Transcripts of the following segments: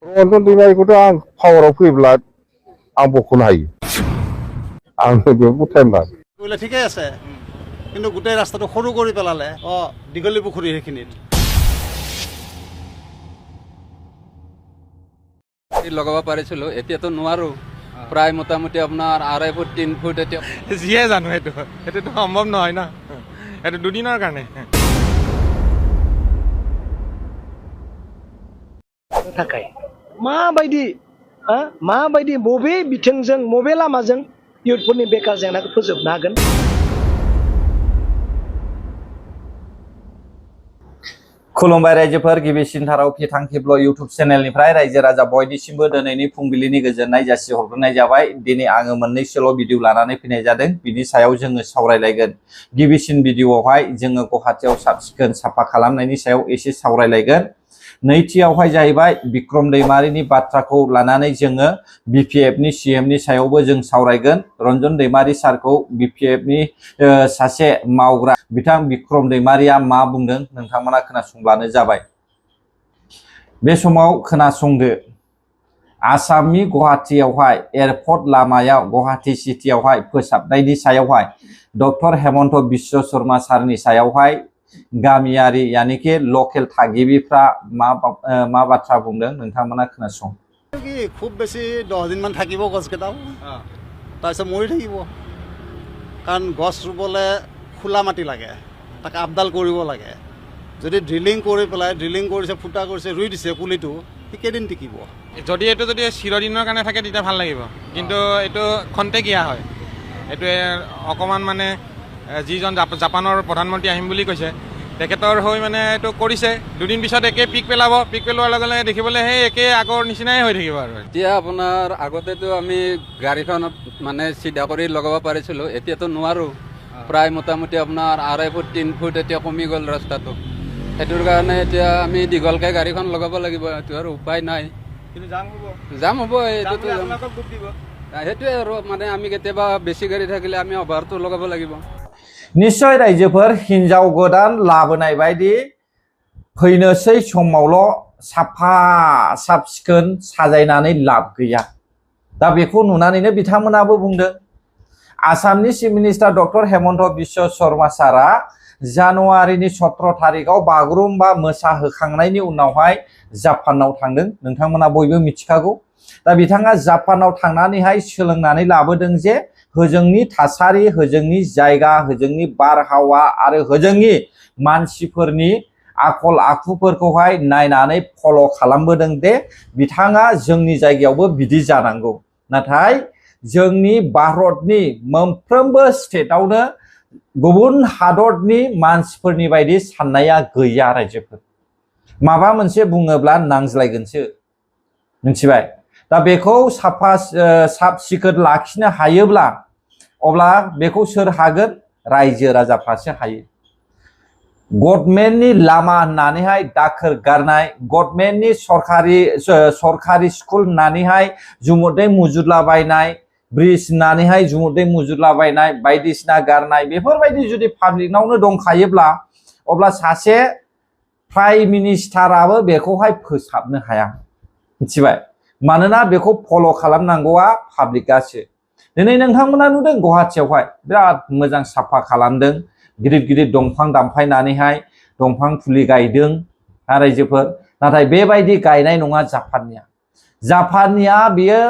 रन्जन दैमारिखौथ' आं पावाराव फैब्ला आं बख'नो हायो आंनो बेखौ टाइम नाङा বোলে ঠিকেই আছে কিন্তু গোটেই ৰাস্তাটো সৰু কৰি পেলালে দীঘলী পুখুৰী সেইখিনিত লগাব পাৰিছিলো এতিয়াতো নোৱাৰো প্ৰায় মোটামুটি আপোনাৰ 2.5 ফুট 3 ফুট এতিয়া যিয়ে জানো এইটোতো সম্ভৱ নহয় না এইটো দুদিনৰ কাৰণে थाखाय माबायदि बबे बिथिंजों बबे लामाजों इयुथफोरनि बेकार जेंनाखौ फोजोबनो हागोन खुलुमबाय रायजोफोर गिबिसिनथाराव फिथां खेब्ल इउटुब चेनेलनिफ्राय रायजो राजा बयनिसिमबो दिनैनि फुंबिलिनि गोजोननाय जासिहरग्रोनाय जाबाय। दिनै आङो मोननैसोल' भिडिअ लानानै फैनाय जादों। बिनि सायाव जोङो सावरायलायगोन। गिबिसिन भिडिअआवहाय जोङो गुवाहाटीआव साब-सिखोन साफा खालामनायनि सायाव एसे सावरायलायगोन। नैथियावहाय जाहैबाय बिक्रम दैमारिनि बाथ्राखौ लानानै जोङो बिपिएफनि सिएमनि सायावबो जों सावरायगोन। रन्जन दैमारि सारखौ बिपिएफनि सासे मावग्रा बिथां बिक्रम दैमारिया मा बुंदों नोंथांमोना खोनासंब्लानो जाबाय। बे समाव खोनासंदो। आसामनि गुवाहाटीयावहाय एयारपर्ट लामायाव गुवाहाटी सिटियावहाय फोसाबनायनि सायावहाय डक्टर हेमन्त बिश्व शर्मा सारनि सायावहाय गामियारि यानिके लकेल थागिबिफ्रा मा बाथ्रा बुंदों नोंथांमोना खोनासं। কি খুব বেছি 10 দিনমান থাকিব গছকেইটাও তাৰপিছত মৰি থাকিব কাৰণ গছ ৰুবলৈ খোলা মাটি লাগে তাক আপডাল কৰিব লাগে যদি ড্ৰিলিং কৰি পেলাই ড্ৰিলিং কৰিছে ফুটা কৰিছে ৰুই দিছে পুলিটো কেইদিন টিকিব যদি চিৰদিনৰ কাৰণে থাকে তেতিয়া ভাল লাগিব কিন্তু এইটো খন্তেকীয়া হয় এইটোৱে অকমান মানে যিজন জাপানৰ প্ৰধানমন্ত্ৰী আহিম বুলি কৈছে তেখেতৰ হৈ মানে এইটো কৰিছে দুদিন পিছত একে পিক পেলোৱাৰ লগে লগে দেখিবলৈ সেই একে আগৰ নিচিনাই হৈ থাকিব আৰু এতিয়া আপোনাৰ আগতেতো আমি গাড়ীখন মানে চিধা কৰি লগাব পাৰিছিলো এতিয়াতো নোৱাৰো প্ৰায় মোটামুটি আপোনাৰ 2.5 ফুট 3 ফুট এতিয়া কমি গ'ল ৰাস্তাটো সেইটোৰ কাৰণে এতিয়া আমি দীঘলকৈ গাড়ীখন লগাব লাগিব এইটো আৰু উপায় নাই কিন্তু জাম হ'ব এইটোতো সেইটোৱে আৰু মানে আমি কেতিয়াবা বেছি গাড়ী থাকিলে আমি অভাৰটো লগাব লাগিব निश्चय रायजोफोर हिन्जाव गोदान लाबोनाय बायदि फैनोसै समावल' साफा साब-सिखोन साजायनानै लाब गैया। दा बेखौ नुनानैनो बिथांमोनाबो बुंदों आसामनि chief minister doctor Hemant Biswa Sharma सारा जानुवारिनि 17 तारिखआव बागुरुम्बा मोसाहोखांनायनि उनावहाय जापानाव थांदों नोंथांमोना बयबो मिथिखागौ। दा बिथाङा जापानाव थांनानैहाय सोलोंनानै लाबोदों जे होजोंनि थासारि होजोंनि जायगा होजोंनि बारहावा आरो होजोंनि मानसिफोरनि आखल आखुफोरखौहाय नायनानै फल' खालामबोदों दे बिथाङा जोंनि जायगायावबो बिदि जानांगौ नाथाय जोंनि भारतनि मोनफ्रोमबो स्टेटआवनो गुबुन हादरनि मानसिफोरनि बायदि साननाया गैया रायजोफोर माबा मोनसे बुङोब्ला नांज्लायगोनसो मिथिबाय दा बेखौ साब सिखोन लाखिनो हायोब्ला अब्ला बेखौ सोर हागोन रायजो राजाफ्रासो हायो गभर्नमेन्टनि लामा होननानैहाय दाखोर गारनाय गभर्नमेन्टनि सरकारि स्कुल होननानैहाय जुमुदै मुजुरलाबायनाय ब्रिज होननानैहाय जुमुदै मुजुरलाबायनाय बायदिसिना गारनाय बेफोरबायदि जुदि पाब्लिकनावनो दंखायोब्ला अब्ला सासे प्राइम मिनिस्टाराबो बेखौहाय फोसाबनो हाया मिथिबाय मानोना बेखौ फल' खालामनांगौआ पाब्लिकासो दिनै नोंथांमोना नुदों गुवाहाटीयावहाय बिराद मोजां साफा खालामदों गिदिर गिदिर दंफां दानफायनानैहाय दंफां फुलि गायदों रायजोफोर नाथाय बेबायदि गायनाय नङा जापाननिया बियो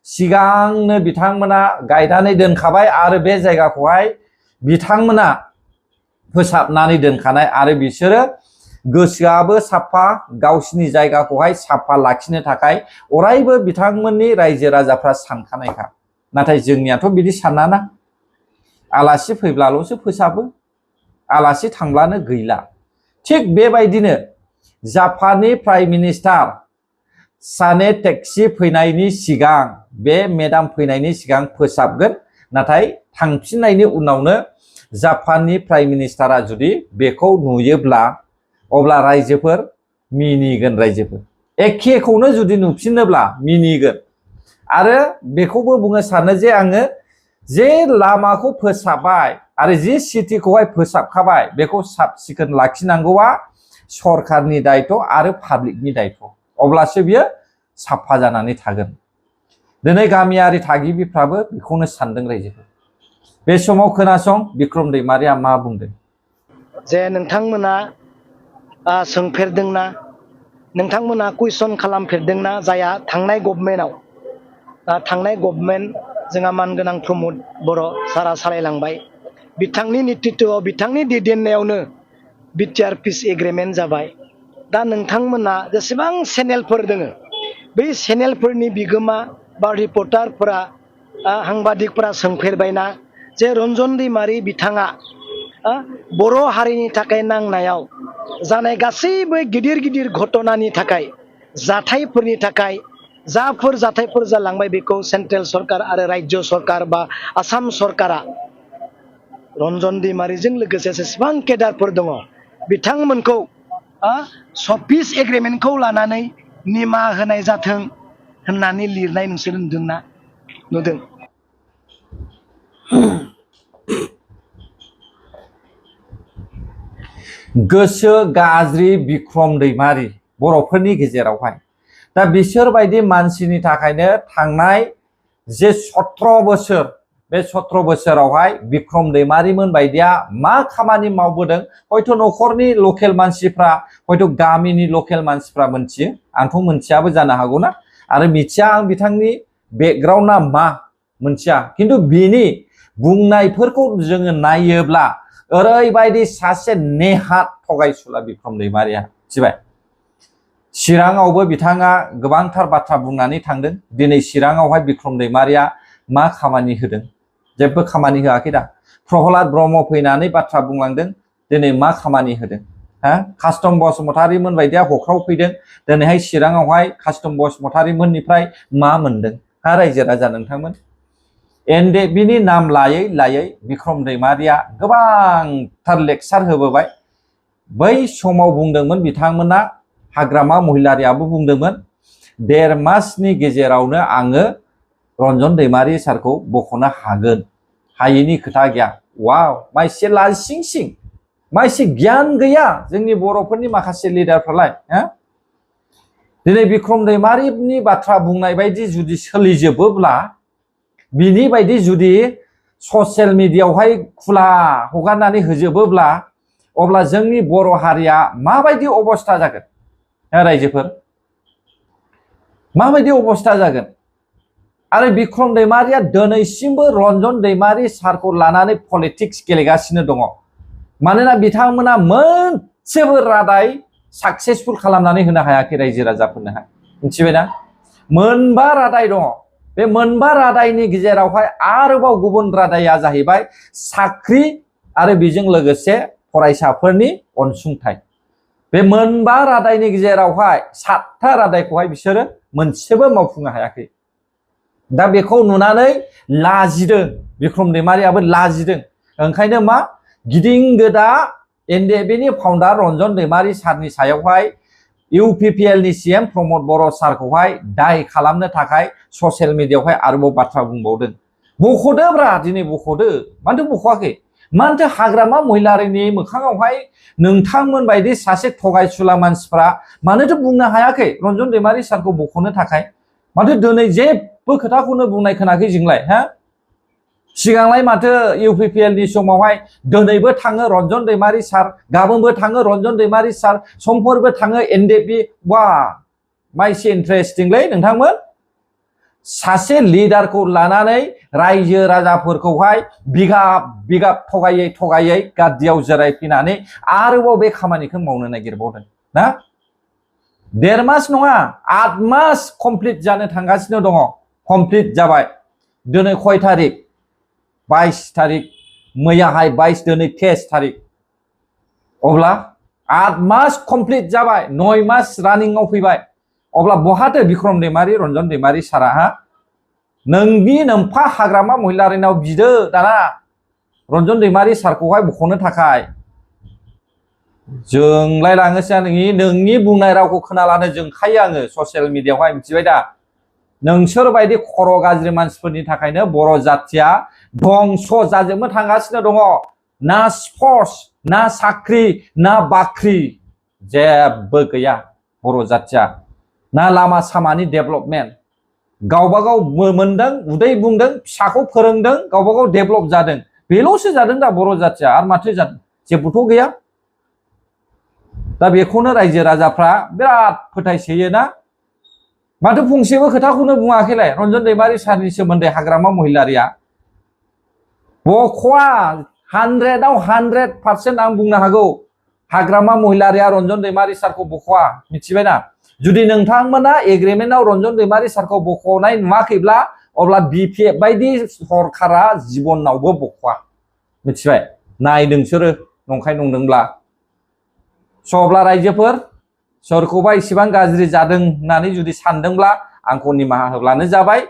सिगांनो बिथांमोना गायनानै दोनखाबाय आरो बे जायगाखौहाय बिथांमोना फोसाबनानै दोनखानाय आरो बिसोरो गोसोआबो साफा गावसिनि जायगाखौहाय साफा लाखिनो थाखाय अरायबो बिथांमोननि रायजो राजाफ्रा सानखानायखा नाथाय जोंनियाथ' बिदि सानाना आलासि फैब्लाल'सो फोसाबो आलासि थांब्लानो गैला थिग बेबायदिनो जापाननि प्राइम मिनिस्टार साने टेक्सि फैनायनि सिगां बे मेडाम फैनायनि सिगां फोसाबगोन नाथाय थांफिननायनि उनावनो जापाननि प्राइम मिनिस्टारा जुदि बेखौ नुयोब्ला अब्ला रायजोफोर मिनिगोन रायजोफोर एखेखौनो जुदि नुफिनोब्ला मिनिगोन आरो बेखौबो बुंनो सानो जे आङो जे लामाखौ फोसाबबाय आरो जे सिटिखौहाय फोसाबखाबाय बेखौ साब सिखोन लाखिनांगौआ सरकारनि दायित्व आरो पाब्लिकनि दायित्व अब्लासो बियो साफा जानानै थागोन दिनै गामियारि थागिबिफ्राबो बेखौनो सानदों रायजोफोर बे समाव खोनासं बिक्रम दैमारिया मा बुंदों जे नोंथांमोना सोंफेरदोंना नोंथांमोना कुइसन खालामफेरदोंना जाया थांनाय गभर्नमेन्ट जोंहा मानगोनां प्रमद बर' सारा सालायलांबाय बिथांनि नेतृत्वआव बिथांनि दैदेननायावनो बिटिआर पिस एग्रिमेन्ट जाबाय दा नोंथांमोना जेसेबां चेनेलफोर दोङो बै चेनेलफोरनि बिगोमा बा रिपर्टारफोरा साংবাদিকफोरा सोंफेरबायना जे रन्जन दैमारि बिथाङा बर' हारिनि थाखाय नांनायाव जानाय गासैबो गिदिर गिदिर घटनानि थाखाय जाथायफोरनि थाखाय जाफोर जाथायफोर जालांबाय बेखौ सेन्ट्रेल सरकार आरो राज्य सरकार बा आसाम सरकारा रन्जन दैमारिजों लोगोसे जेसेबां केडारफोर दङ बिथांमोनखौ पिस एग्रिमेन्टखौ लानानै निमाहा होनाय जाथों होननानै लिरनाय नोंसोर नुदों गोसो गाज्रि बिक्रम दैमारि बर'फोरनि गेजेरावहाय दा बिसोर बायदि मानसिनि थाखायनो थांनाय जे 17 बोसोर बे 17 बोसोरावहाय बिक्रम दैमारिमोन बायदिया मा खामानि मावबोदों हयथ' न'खरनि लकेल मानसिफ्रा हयथ' गामिनि लकेल मानसिफ्रा मोनथियो आंथ' मोनथियाबो जानो हागौना आरो मिथिया आं बिथांनि बेकग्राउन्डआ मा मोनथिया खिन्थु बिनि बुंनायफोरखौ जोङो नायोब्ला ओरैबायदि सासे नेहात थगायसुला बिक्रम दैमारिया मिथिबाय चिराङावबो बिथाङा गोबांथार बाथ्रा बुंनानै थांदों दिनै चिराङावहाय बिक्रम दैमारिया मा खामानि होदों जेबो खामानि होआखै दा प्रहलाद ब्रह्म फैनानै बाथ्रा बुंलांदों दिनै मा खामानि होदों कास्टम बसुमतारिमोन बायदिया हख्राव फैदों दिनैहाय चिराङावहाय कास्टम बसुमतारिमोननिफ्राय मा मोनदों रायजो राजा नोंथांमोन एनडेबिनि नाम लायै लायै बिक्रम दैमारिया गोबांथार लेक्सार होबोबाय बै समाव बुंदोंमोन बिथांमोना हाग्रामा महिलारियाबो बुंदोंमोन 1.5 मासनि गेजेरावनो आङो रन्जन दैमारि सारखौ बख'नो हागोन हायैनि खोथा गैया वाव माइसे लासिंसिं माइसे गियान गैया जोंनि बर'फोरनि माखासे लिडारफ्रालाय दिनै बिक्रम दैमारिनि बाथ्रा बुंनाय बायदि जुदि सोलिजोबोब्ला बिनि बायदि जुदि ससियेल मिडियायावहाय खुला हगारनानै होजोबोब्ला अब्ला जोंनि बर' हारिया माबायदि अबस्था जागोन रायजोफोर माबायदि अबस्था जागोन आरो बिक्रम दैमारिया दिनैसिमबो रन्जन दैमारि सारखौ लानानै पलिटिक्स गेलेगासिनो दङ मानोना बिथांमोना मोनसेबो रादाय साक्सेसफुल खालामनानै होनो हायाखै रायजो राजाफोरनोहाय मिथिबायना मोनबा रादाय दङ बे मोनबा रादायनि गेजेरावहाय आरोबाव गुबुन रादाया जाहैबाय साख्रि आरो बेजों लोगोसे फरायसाफोरनि अनसुंथाइ बे मोनबा रादायनि गेजेरावहाय 7था रादायखौहाय बिसोरो मोनसेबो मावफुंनो हायाखै दा बेखौ नुनानै लाजिदों बिक्रम दैमारियाबो लाजिदों ओंखायनो मा गिदिं गोदा एनडिएफबिनि फाउन्डार रन्जन दैमारि सारनि सायावहाय इउपिपिएल नि सीएम प्रमद बर' सारखौहाय दाय खालामनो थाखाय ससियेल मिडियायावहाय आरोबाव बाथ्रा बुंबावदों बख'दोब्रा दिनै बख'दो मानोथो बख'आखै मानोथो हाग्रामा महिलारिनि मोखाङावहाय नोंथांमोन बायदि सासे थगायसुला मानसिफ्रा मानोथो बुंनो हायाखै रन्जन दैमारि सारखौ बख'नो थाखाय माथो दिनै जेबो खोथाखौनो बुंनाय खोनाखै जोंलाय सिगांलाय माथो इउपिपिएल नि समावहाय दिनैबो थाङो रन्जन दैमारि सार गाबोनबो थाङो रन्जन दैमारि सार समफोरबो थाङो एनडिएफबि वा माइसे इन्टारेस्टिंलै नोंथांमोन सासे लिडारखौ लानानै रायजो राजाफोरखौहाय बिगाब बिगाब थगायै थगायै गादियाव जिरायफैनानै आरोबाव बे खामानिखौ मावनो नागिरबावदों ना 1.5 मास नङा 8 मास कमप्लिट जानो थांगासिनो दङ कमप्लिट जाबाय दिनै खय तारिख 22 तारिख मैयाहाय 22 दिनै 23 तारिख अब्ला 8 मास कमप्लिट जाबाय 9 मास रानिंआव फैबाय अब्ला बहाथो बिक्रम दैमारि रन्जन दैमारि सारा नोंनि नोम्फा हाग्रामा महिलारिनाव बिदो दाना रन्जन दैमारि सारखौहाय बख'नो थाखाय जोंलाय लाङोसै नोंनि बुंनाय रावखौ खोनालानो जोंखायो आङो ससियेल मिडियायावहाय मिथिबाय दा नोंसोर बायदि खर' गाज्रि मानसिफोरनि थाखायनो बर' जाथिया धंस जाजोबनो थांगासिनो दङ ना स्पर्ट्स ना साख्रि ना बाख्रि जेबो गैया बर' जाथिया ना लामा सामानि डेभेलपमेन्ट गावबा गाव मोनदों उदै बुंदों फिसाखौ फोरोंदों गावबा गाव डेभेलप जादों बेल'सो जादों दा बर' जाथिया आरो माथो जादों जेबोथ' गैया दा बेखौनो रायजो राजाफ्रा बिराद फोथायसोयोना माथो फंसेबो खोथाखौनो बुङाखैलाय रन्जन दैमारि सारनि सोमोन्दै हाग्रामा महिलारिया बख'वा 100आव 100% आं बुंनो हागौ हाग्रामा महिलारिया रन्जन दैमारि सारखौ बख'वा मिथिबायना जुदि नोंथांमोना एग्रिमेन्टआव रन्जन दैमारि सारखौ बख'नाय नुवाखैब्ला अब्ला बिपिएफ बायदि सरकारा जिबनावबो बख'वा मिथिबाय नाय नोंसोरो नंखाय नंदोंब्ला अब्ला रायजोफोर सोरखौबा इसेबां गाज्रि जादों होननानै जुदि सानदोंब्ला आंखौ निमाहा होब्लानो जाबाय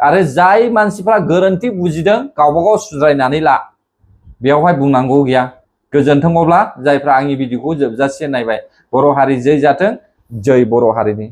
आरो जाय मानसिफ्रा गोरोन्थि बुजिदों गावबा गाव सुद्रायनानै ला बेयावहाय बुंनांगौ गैया गोजोन्थों अब्ला जायफ्रा आंनि भिडिअखौ जोबजासे नायबाय बर' हारि जै जाथों जै बर' हारिनि